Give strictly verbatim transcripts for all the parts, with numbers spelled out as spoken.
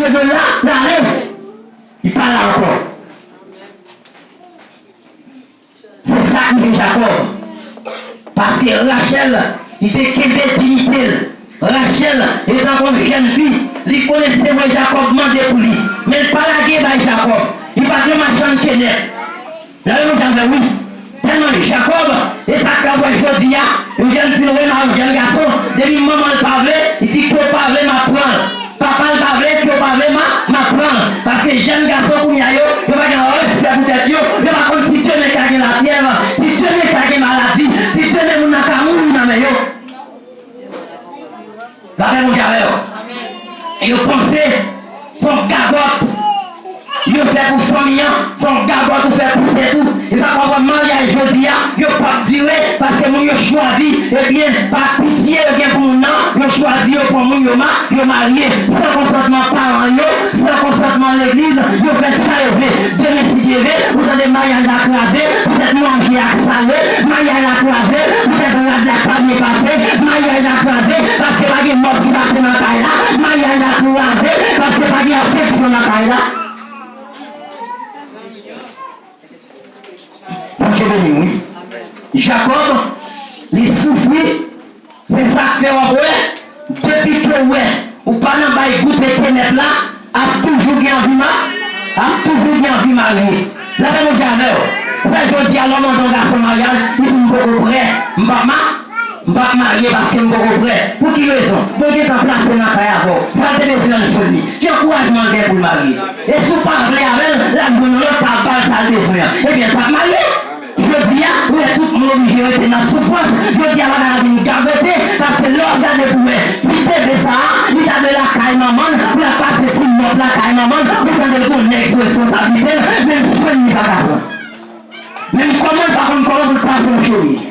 de la, l ale. Li pa la ankò. Se sa k rive Jakòb. Paske Rachèl, li te kenbe diyite l. Rachèl, etan kòm jèn fi, li konnen se vre Jakòb mande pou li. Men l pa lage bay Jakòb. Li pa t yon machann kenèp. Lè yo di avè wi. Tèlman Jakòb, e sa k fè w wè jodi a, yon jèn fi wè nan yon jèn gason, depi manman l pa vle, li di ke w pa vle, m ap pran l. Papa l pa vle, ke w pa vle, m a, m a pran l. Paske jèn gason kounye a yo, yo pa gen respè pou tèt yo, yo pa konn si demen ka gen lafyèv, si demen ka gen maladi, si demen moun nan ka mouri nan men yo. Lapè Bondye avè w. Yo panse se yon gagòt yo fè pou fanmi an, se yon gagòt ou fè pou tèt ou. E sa k fè w wè maryaj jodi a, yo p ap dire, paske moun yo chwazi, ebyen, pa pitye yo gen pou moun nan, yo chwazi, yo pran moun, yo ma, yo marye, san konsantman paran yo, san konsantman legliz, yo fè sa yo vle. Demen, si Dye vle, ou tande maryaj la kraze, poutèt manje a k sale, maryaj la kraze, poutèt rad la pa byen pase, maryaj la kraze, paske pa gen mòb ki pase nan kay la, maryaj la kraze, paske pa gen afeksyon nan kay la. Bondye beni w, wi. Jakòb, li soufri, se sa k fè w ap wè, depi ke w wè, ou pa nan bay goute tenèb la, ap toujou gen anvi ma-, ap toujou gen anvi marye. Lapè Bondye avè w. Ou wè jodi a, lè w mande yon gason maryaj, li di, "M poko prè, m pa ma-, m p ap marye paske m poko prè." Pou ki rezon? Bon, li gentan plase nan kay avè w. Sa l te bezwen nan jèn li. Ki ankourajman l gen pou l marye? E si w pa vle avè l, l al jwenn lòt k ap ba l sa l bezwen an. Ebyen, l p ap marye. Jodi a, ou wè tout moun oblije rete nan soufrans. Jodi a, bagay la vin gagote, paske lè w ap gade pou wè, ti bebe sa a, li ta dwe lakay manman l, pou l ap pase ti mòp lakay manman l, ou tande l gon nèg sou responsablite l, menm swen li pa ka pran. Menm kòman l pa konn kòman pou l pase yon chemiz.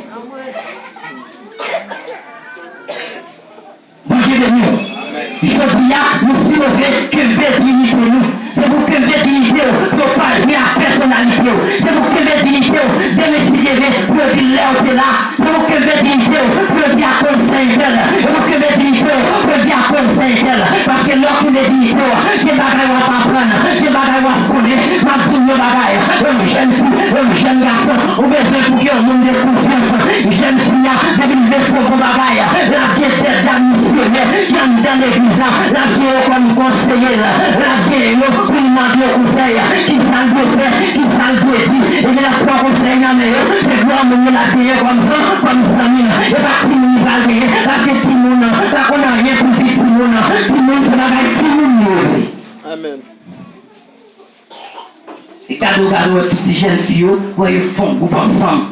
Bondye beni w. Jodi a, nou sipoze kenbe diyite nou. Se pou kenbe diyite w, pou yo pa jwe ak pèsonalite w. Se pou kenbe diyite w, demen si Dye vle, pou yo di lè w te la. Se pou kenbe diyite w, pou yo di akoz se entèl. Se pou kenbe diyite w, pou yo di akoz se entèl. Paske lè w kenbe diyite w, gen bagay w ap aprann, gen bagay w ap konnen. M ap di w yon bagay, yon jèn fi, yon jèn gason, ou bezwen pou gen yon moun de konfyans. Jèn fi a, depi l vle fè yon bon bagay, l ap gen dèt gad misyonè ki anndan legliz la, l ap gen yo kòm konseye l, l ap gen yo pou l mande yo konsèy, kisa l dwe fè, kisa l dwe di, epi l ap pran konsèy nan men yo, se granmoun yo l ap genyen kòm zan-, kòm zanmi l, e pa timoun li pral genyen, paske timoun pa konn anyen pou l di timoun, timoun se bagay timoun yo ye. Amèn. E gade w, gade w, tout ti jèn fi yo, wè yo fè yon gwoup ansanm.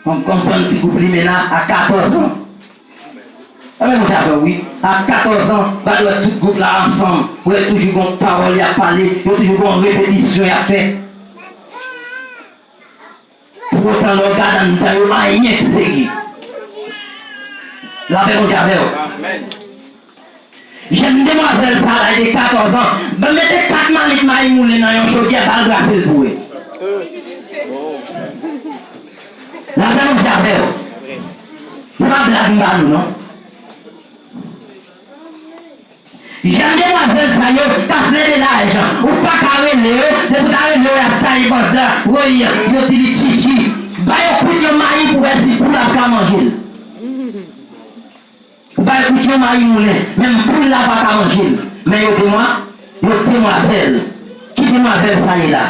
Yon, yon bann ti gwoup limena a katòz an. Anben, Bondye avè w, wi. A katòz an, gade w, tout gwoup la ansanm. Wè toujou gon pawòl y ap pale, yo toujou gon repetisyon y ap fè. Poutan, lè w gade anndan yo, anyen k serye. Lapè Bondye avè w. Jèn demwazèl sa a, laj de katòz an, ban mete kat malit mayi moulen nan yon chodyè, ba l brase l pou wè. Lapè Bondye avè w. Se pa blag m ba nou, non. Jèn demwazèl sa yo ka flène laj, ou pa ka rele yo, depi w ta rele yo, y ap taye banda, woy, yo di li tchitchi. Ba yo kwit yon mayi pou wè si poul la ka manje l. Ou pa kwit yon mayi moulen, menm poul la pa ka manje l. Men yo demwa-, yo demwazèl. Ki demwazèl sa ye la?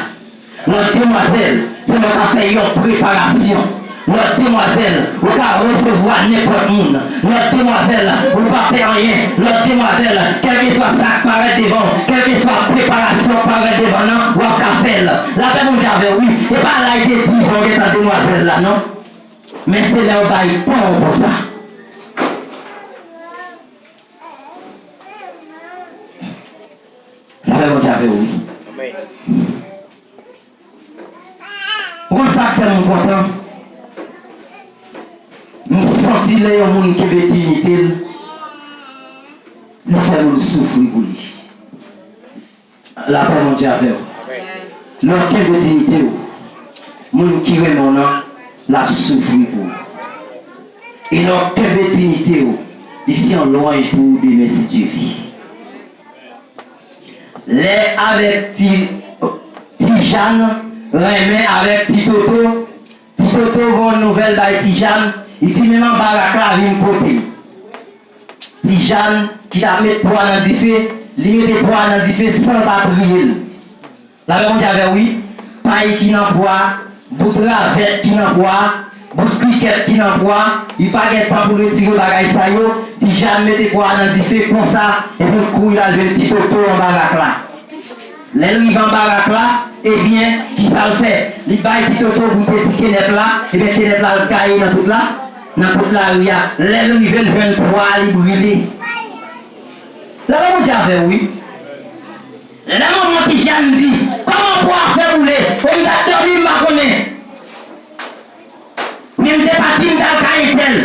Lòt demwazèl, se lè w ka fè yon preparasyon. Lòt demwazèl, ou ka resevwa nenpòt moun. Lòt demwazèl, ou pa pè anyen. Lòt demwazèl, kèlkeswa sa k parèt devan w, kèlkeswa preparasyon k parèt devan nan, w ap ka fè l. Lapè Bondye avè w, wi. E pa laj de diz an w gentan demwazèl la, non. Men se lè w bay tan w konsa. Lapè Bondye avè w, wi. Amèn. Ou konn sa k fè m kontan? M santi lè yon moun kenbe diyite l, li fè moun soufri pou li. Lapè Bondye avè w. Lè w kenbe diyite w, moun ki renmen w nan, l ap soufri pou ou. E lè w kenbe diyite w, li se yon lwanj pou ou demen si Dye vle. Lè avèk ti, ti Jàn renmen avèk ti Toto, ti Toto voye yon nouvèl bay ti Jàn, li di, "Men anba rak la, vin kote m." Ti Jàn ki t ap met pwa nan dife, li mete pwa nan dife san l pa triye l. Lapè Bondye avè w, wi. Pay ki nan pwa, bout ravèt ki nan pwa, bout krikèt ki nan pwa, li pa gen tan pou retire bagay sa yo. Ti Jàn mete pwa a nan dife konsa, epi l kouri l al jwenn ti Toto anba rak la. Lè l rive anba rak la, ebyen, kisa l fè? Li bay ti Toto goute ti kenèp la, ebyen, kenèp la al gaye nan tout la, nan tout lari a. Lè l rive, l jwenn pwa a, li brile. Lapè Bondye avè w, wi. Lè manman Ti Jàn di, "Kòman pwa a fè boule?" Ou m t ap dòmi, m pa konnen. Men m te pati, m t al kay entèl.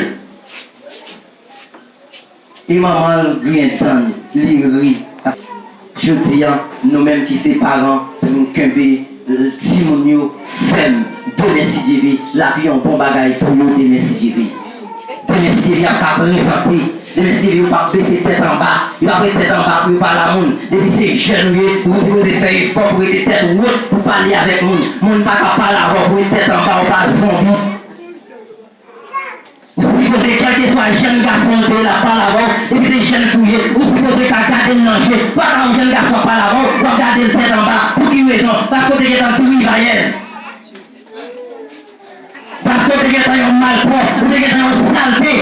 E manman l griyen dan l, li ri. Jodi a, nou menm ki se paran, se pou n kenbe timoun yo fèm. Demen, si Dye vle, l ap yon bon bagay pou yo, demen, si Dye vle. Demen, si Dye vle, y ap ka prezante. Demen, si Dye vle, yo p ap bese tèt anba. Yo p ap ret tèt anba pou yo pale a moun. Depi se jèn ou ye, ou sipoze fè efò pou rete tèt wot, pou pale avèk moun. Moun pa ka pale avè w pou ret tèt anba, ou pa zonbi. Ou sipoze, kèlkeswa jèn gason ou te ye, l ap pale avè w, depi se jèn fi w ye, ou sipoze ka gade l nan je. Ou pa ka wè yon jèn gason ap pale avè w, w ap gade l tèt anba. Pou ki rezon? Paske w te gentan trivayèz. Paske w te gentan yon malpwòp, ou te gentan yon salte.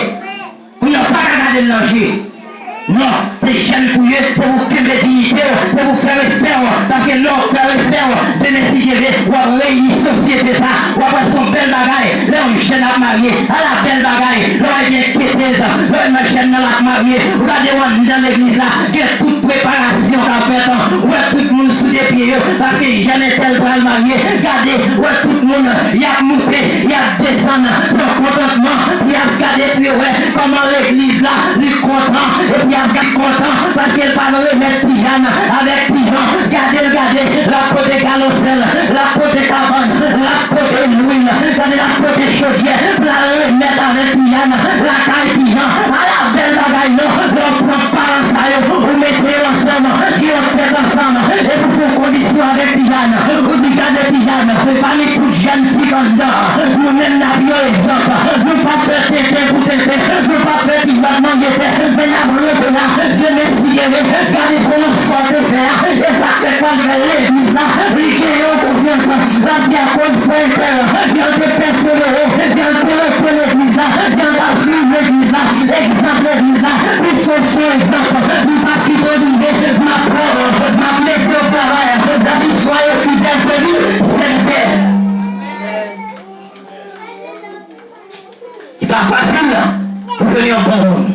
Kounye a, w pa ka gade l nan je. Non, se jèn fi w ye, se pou w kenbe diyite w, se pou w fè respè w. Paske lè w fè respè w, demen, si Dye vle, w ap reyini sosyete sa a. W ap wè se yon bèl bagay. Lè yon jèn ap marye, ala bèl bagay. Lè w wè gen ketez, lè w wè nan jèn nan l ap marye, ou gade w anndan legliz la, gen tout preparasyon k ap fèt. Ou wè tout moun sou de pye yo, paske jèn entèl pral marye. Gade, ou wè tout moun, y ap moute, y ap desann, se yon kontantman pou y ap gade pou yo wè kòman legliz la, li kontan, epi y ap gade kontan, paske l pa nan remèt Ti Jàn avèk Ti Jan. Gade l, gade, l ap pote galon sèl, l ap pote kabann, l ap pote lwil, gade, l ap pote chodyè, pou l al remèt avèk Ti Jàn lakay Ti Jan. Ala bèl bagay non, lè w pran paran sa yo, ou mete yo ansanm, gen yon tèt ansanm, epi w fè yon kondisyon avèk Ti Jàn, ou di, "Gade Ti Jàn, pami tout jèn fi anndan, nou menm n ap yon egzanp, nou p ap fè tenten pou tenten, nou p ap fè ti jwèt manyetè, men n ap rete la, demen si Dye vle, gade se yon sa w te fè a, e sa k fè k pral fè legliz la, li gen yon konfyans, l ap di akoz frè entèl, lè l te pèsevere, lè l te rete legliz la, lè l t ap swiv legliz la, egzanp legliz la, piske w se yon egzanp, m p ap kite w rive, m ap pran w, m ap mete w travay, dadi swa yo fidèl sèvi, sèvitè." Li pa fasil pou jwenn yon bon moun.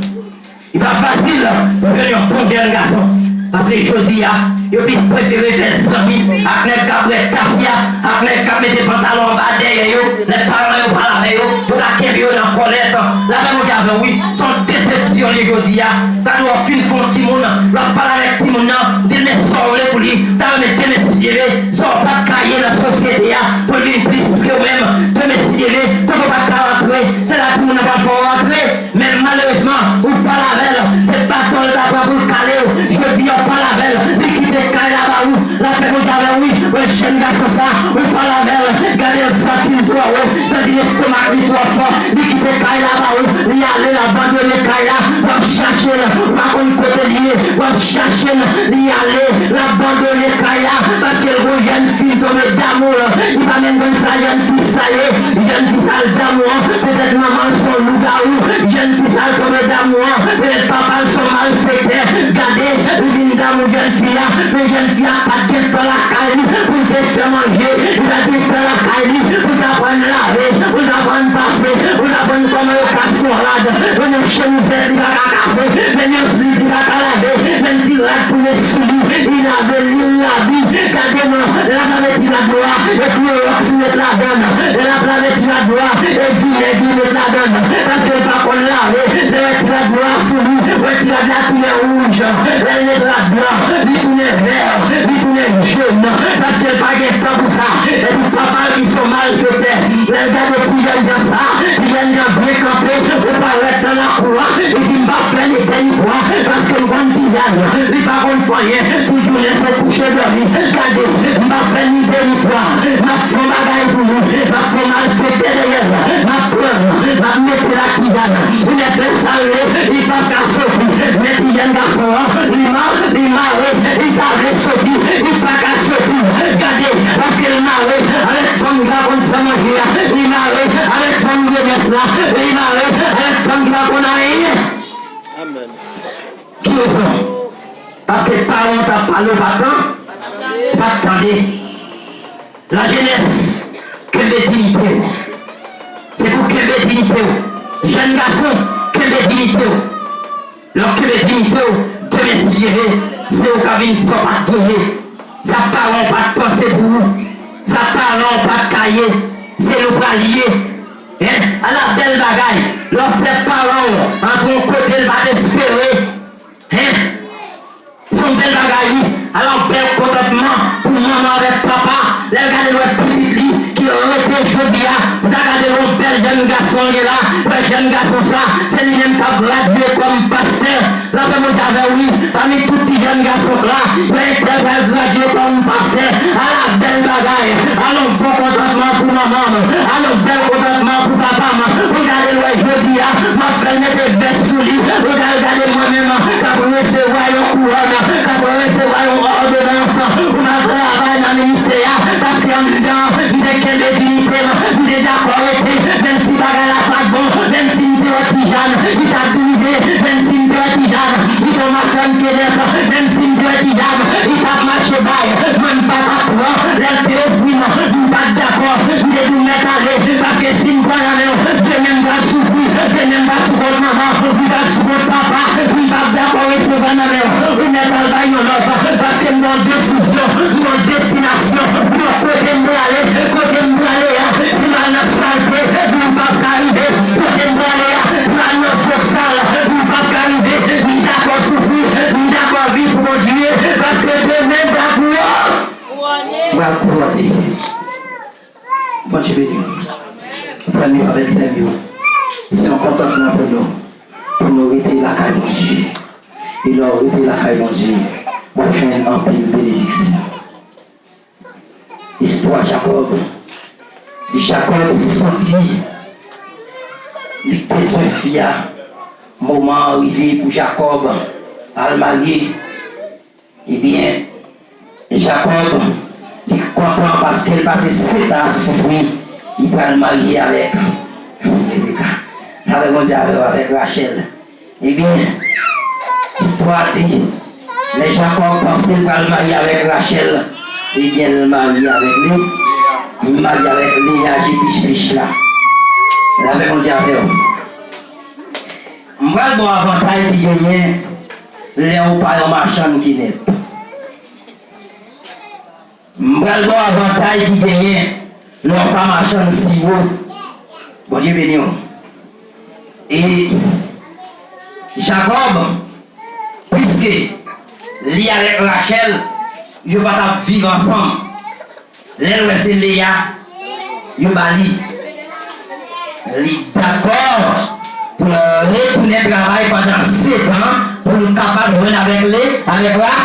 Li pa fasil pou jwenn yon bon jèn gason. Paske jodi a, yo plis prefere fè zanmi ak nèg k ap bwè tafya, ak nèg k ap mete pantalon anba dèyè yo, lè paran yo pale avè yo, yo ka kenbe yo nan kòlèt. Lapè Bondye avè w, wi, se yon desepsyon li ye jodi a. Gade w ap fin fè yon timoun, w ap pale avèk timoun nan, di l men sa w vle pou li, ta renmen demen si Dye vle, sa w pa t ka ye nan sosyete a, pou l vin plis ke w menm, demen si Dye vle, kote w pa t ka rantre, se la timoun nan pral fè w rantre. Men malerezman, ou pale avè l, se baton l ta pran pou l kale w. Jodi a, w pale avè l, li kite kay la ba ou. Lapè Bondye avè w, wi. Wè jèn gason sa, ou pale avè l, gade l santi l twò wo, santi lestomak li twò fò, li kite kay la ba ou, li ale, l abandone kay la, w ap chache l, ou pa konn kote li ye, w ap chache l, li ale, l abandone kay la, paske l gon jèn fi l tonbe damou l, li pa menm konn sa jèn fi sa ye, jèn fi sa l damou an, petèt manman l se yon lougawou, jèn fi sa l tonbe damou an, petèt papa l se yon malfektè, gade, li vin damou jèn fi a, men jèn fi a pa t gen tan lakay li pou l te fè manje, li pa t gen tan lakay li pou l t aprann lave, pou l t aprann pase, pou l t aprann kòman yo kase yon rad, menm yon chemizèt li pa ka kase, menm yon slip li pa ka lave, menm ti rad pou met sou li, li lave l, li labi, gade non, l ap lave ti rad nwa, e klowòks li met ladan l, lè l ap lave ti rad nwa, e vinèg li met ladan l, paske l pa konn lave, lè w wè ti rad nwa sou li, w wè ti rad la tounen wouj, lè l met rad blan, li tounen vè, li tounen jòn, paske l pa gen tan pou sa. Epi papa l ki se yon malfektè, lè l gade ti jènjan sa, ti jènjan byen kanpe, ou parèt nan lakou a, li di, "M p ap fè li dènye fwa, paske m konn ti Jàn, li pa konn fè anyen, tout jounen se kou ta vle soti, li pa ka soti. Gade, paske l mare avèk fanm ki pa konn fè manje a, li mare avèk fanm vye mès la, li mare avèk fanm ki pa konn anyen. Amèn. Ki rezon? Paske paran w t ap pale, w pa t, w pa t tande. Lajenès, kenbe diyite w. Se pou kenbe diyite w. Jèn gason, kenbe diyite w. Lè w kenbe diyite w, demen si Dye vle, se ou k ap vin sa w pa t dwe ye. Sa paran w pa t panse pou ou, sa paran w pa t ka ye, se li w pral ye. Hein? Ala bèl bagay! Lè w fè paran w antre yon kote l pa t espere. Hein? Se yon bèl bagay, wi. Ala yon bèl kontantman pou manman avèk papa, lè l gade l wè pitit li ki rete jodi a, pou ta gade l yon bèl jèn gason li la, wè jèn gason sa, se li menm k ap gradye kòm pastè. Lapè Bondye avè w, wi. Pami tout ti jèn gason k la, yo entegre l gradye kòm pastè. Ala bèl bagay! Ala yon bon kontantman pou manman m! Ala yon bèl kontantman pou papa m! Pou gade l wè jodi a, m ap fè l mete vès sou li. Pou gade, gade mwen menm k ap resevwa yon kouwòn, k ap resevwa yon òdonans pou m al travay nan ministè a. Paske anndan, m te kenbe diyite m, m te dakò rete, menm si bagay la pa t bon, menm si m te wè Ti Jàn, li t ap drive, menm si m te wè Ti Jàn, li t on machann kenèp, menm si m te wè Ti Jàn, li t ap mache bay, mwen m pa t ap pran, lè l te ofri m, m pa t dakò, m te di w mèt ale, paske si m pran nan men w, demen m pral soufri, demen m pral sou kont manman, m pral sou kont papa, m p ap dakò resevwa nan men w, ou mèt al bay yon lòt, paske m nan yon desizyon, m nan yon destinasyon, m nan yon kote m prale, kote m prale a, si m al nan salte, m p ap ka rive, kote m prale a, si m al nan fòk sal, m p ap ka rive, m dakò soufri, m dakò viv pou Bondye, paske demen m pral kouwone. M pral kouwone. Bondye beni w. Frè m yo avèk sè m yo, se yon kontantman pou nou, pou nou rete lakay Bondye. E lè w rete lakay Bondye, w ap jwenn anpil benediksyon. Istwa Jakòb. Jakòb santi li bezwen fi a. Moman an rive pou Jakòb al marye. Ebyen, Jakòb, li kontan paske l pase sèt an ap soufri, li pral marye avèk Rebeka. Avèk Bondye avè w, avèk Rachèl. Ebyen, istwa di, lè Jakòb panse l pral marye avèk Rachèl, ebyen, l marye avèk li. Li marye avèk Leya, je pich pich la. Avèk Bondye avè w. M pral ba w avantay ki genyen lè w pa yon machann kenèp. M pral ba w avantay ki genyen lè w pa machann siwo. Bondye beni w. E Jakòb, piske li avèk Rachèl, yo pa t ap viv ansanm. Lè l wè se Leya yo ba li, li dakò pou l retounen travay pandan sèt an pou l kapab jwenn avèk li, avèk Ra,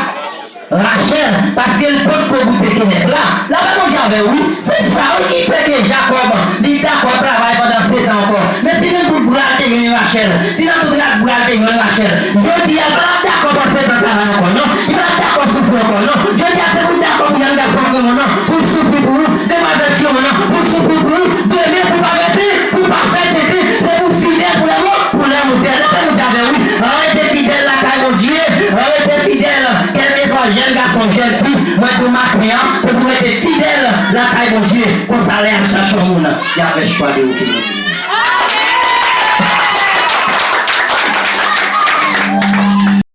Rachèl, paske l potko goute kenèp la. Lapè Bondye avè w, wi. Se sa, wi, ki fè ke Jakòb, li dakò travay pandan sèt an ankò. Men si nan tout bra l te jwenn Rachèl, si nan tout rak bra l te jwenn Rachèl, jodi a, l pa t ap dakò panse nan travay ankò, non. Li pa t ap dakò soufri ankò, non. Jodi a, se pou l dakò pou jèn gason ki nan, non, pou l soufri pou ou, demwazèl ki nan, non, pou l soufri pou ou, demen pou l pa fè tenten, pou l pa fè tenten, se pou fidèl pou lè mo, pou lè motè. Lapè Bondye avè w, wi. Rete fidèl lakay Bondye, rete fidèl, kèlkeswa jèn gason, jèn fi, mwen di w maten an, se pou rete fidèl lakay Bondye, konsa lè y ap chache yon moun, y ap fè chwa de ou ke Bondye.